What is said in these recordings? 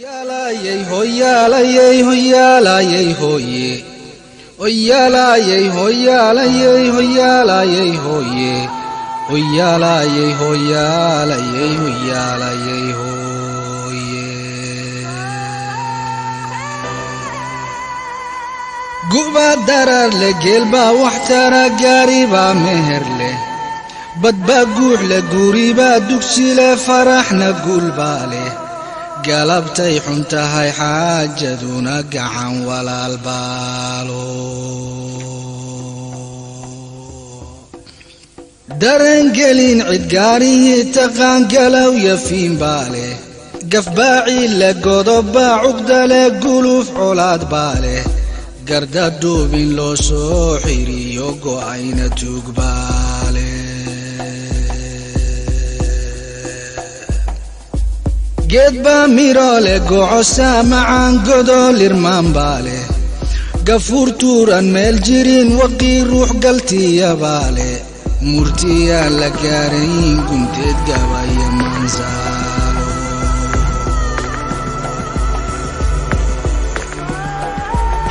Hoyaalayey, hoyaalayey, hoyaalayey, hooye, hoyaalayey, hoyaalayey, hoyaalayey, hooye, hoyaalayey, hoyaalayey, hoyaalayey, hooye. Gu'baa darar leh, geelbaa waxtara, gaaribaa meher leh, badbaa guux leh, guuribaa dugsi leh, faraxna guulbaa leh. Galabtay xun tahay xaajaduna gacan walaal baalo. Darangelin cidgaarihii taqaan galow yafiin baa leh, gafbaacii leh, godobbaa cugda leh, guluuf colaad baa leh, garda duubin loo soo xiriyo go'ayna tuug baa leh. Geed baa miro leh, gocosaa macaan, godol irmaan baa leh, gafuur tuuran meel jirin, waqii ruux galtiya baa leh, murtiyaan la gaarayn gunteed gabaya maansaalo.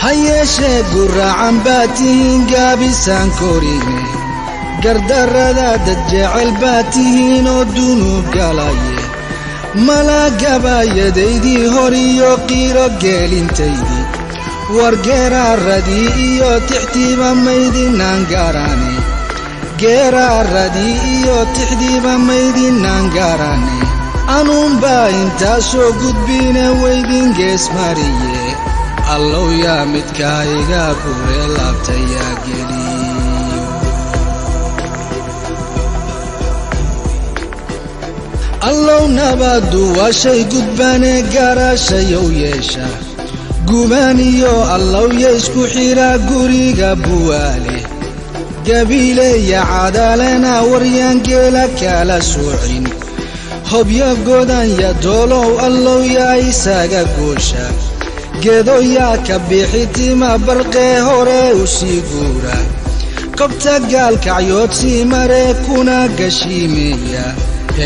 Ha yeeshee guraacan baa tihiin gaabisaan korine, gardarrada dad jecel baa tihiin oo dunuub galaye. Malagabayadaydii hor iyo qiiro geelintaydii, war geeraaradii iyo tixtiiba maydinaan garane, geeraaradii iyo tixdiiba maydinaan garane. Anuunbaa intaasoo gudbine weydin gees mariye, allow yaa midkaa iga gure laabtayaa geliyo. Allow nabaddu waa shay gudbane garaashayow yeesha gubaaniyo, allow ya isku xidha guriga buwaale, gabiileya cadaalena waryaangeela kala soocin, hobyo godanya doolow, allow yaa isaga goosha, geedo yaa ka bixitima barqee hore u sii guura, kobta gaalkacyood sii mare kuna gashiimeeya,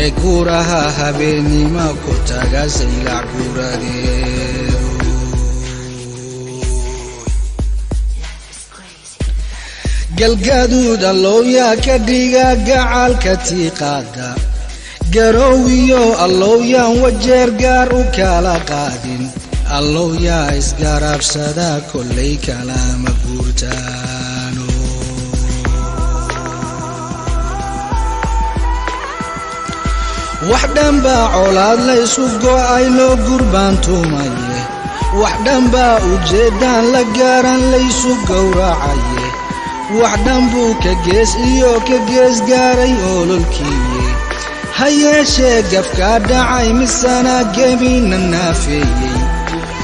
ee guuraha habeennimo ku taga saylac guuradeedu. Galgaduud allow yaa ka dhiga gacalka tiiqaada, garoowiyo allow yaan wajeer gaar u kala qaadin, allow yaa isgarabsada kollay kalama guurtaano. Wax dhan baa colaad laysu go'ay loo gurbaan tumaye, wax dhan baa ujeeddaan la gaaran laysu gowracaye, wax dhan buu ka gees iyo ka gees gaaray ololkiiye. Ha yeeshee gafkaa dhacay misana gebina naafeeyey,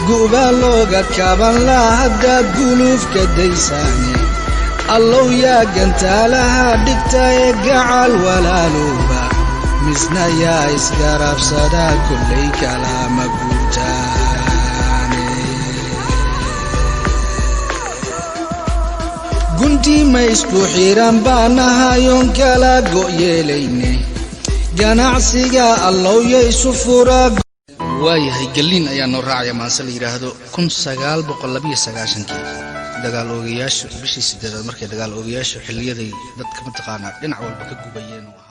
gu'baa looga kaban laa haddaad guluufka daysaane, allow yaa gantaalaha dhigta ee gacal walaalooba, misna yaa isgarabsada kollay kalama guurtaane. Guntii ma isku xiran baanahayoon kala go'yeelayne, ganacsiga allow ya isu fura. Waayahay, galliin ayaa noo raacaya maanse la yidhaahdo 1992-kii dagaal oogayaashu bishii sideedaad, markay dagaal oogayaashu xilliyaday dadka mataqaanaa dhinac walba ka gubayeen oo ahaa.